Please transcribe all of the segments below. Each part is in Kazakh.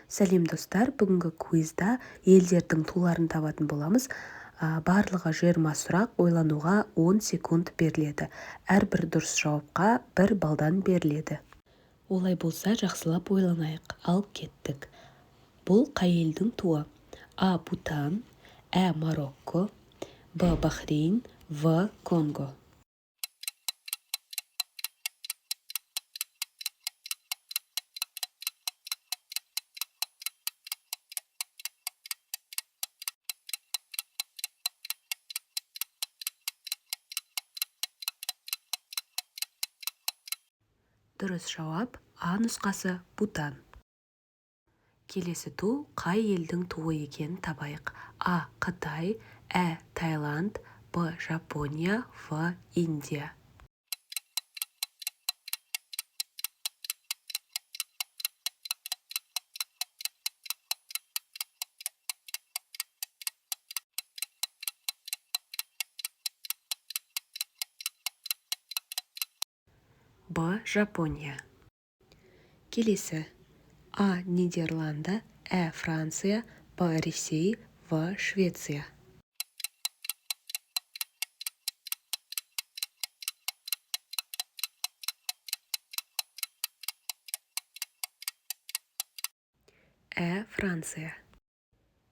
Сәлем, достар! Бүгінгі квизда елдердің туларын табатын боламыз. Барлығы 20 сұрақ, ойлануға 10 секунд беріледі. Әрбір дұрыс жауапқа 1 балдан беріледі. Олай болса, жақсылап ойланайық. Ал кеттік! Бұл қай елдің туы? А. Бутан, ә. Марокко, Б. Бахрейн, В. Конго. Дұрыс жауап: А нұсқасы, Бутан. Келесі ту қай елдің туы екенін табайық. А. Қытай, ә. Таиланд, Б. Жапония, В. Индия. Б. Жапония. Келесі: А. Нидерланды, ә. Франция, Б. Ресей, В. Швеция. Ә. Франция.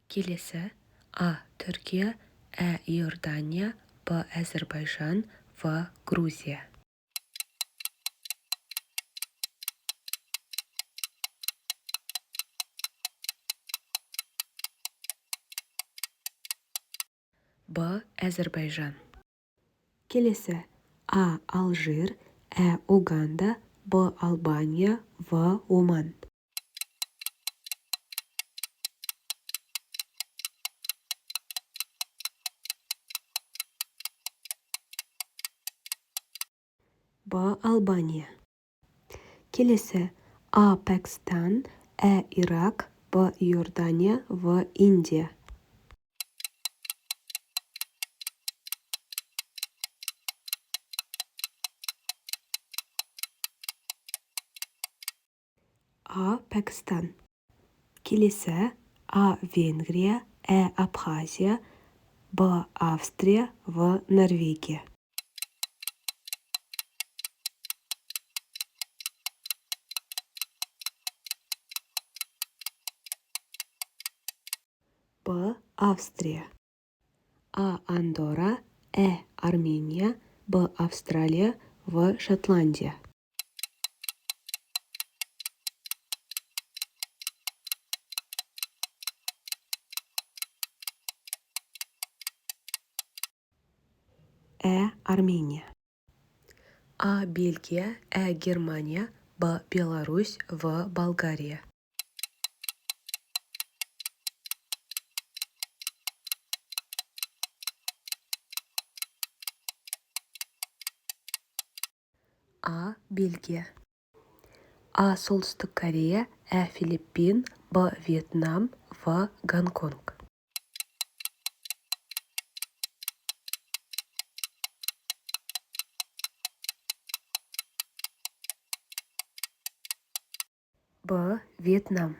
Келесі: А. Түркия, ә. Иордания, Б. Әзірбайжан, В. Грузия. Б. Әзірбайжан. Келесі: А. Алжир, ә. Уганда, Б. Албания, В. Оман. Б. Албания. Келесі: А. Пәкістан, ә. Ирак, Б. Иордания, В. Индия. А. Пәкістан. Келесі: А. Венгрия, ә. Абхазия, Б. Австрия, В. Норвегия. Б. Австрия. А. Андорра, ә. Армения, Б. Австралия, В. Шотландия. Ә. Армения. А. Бельгия, ә. Германия, Б. Беларусь, В. Болгария. А. Бельгия. А. Солтүстік Корея, ә. Филиппин, Б. Вьетнам, В. Гонконг. Б. Вьетнам.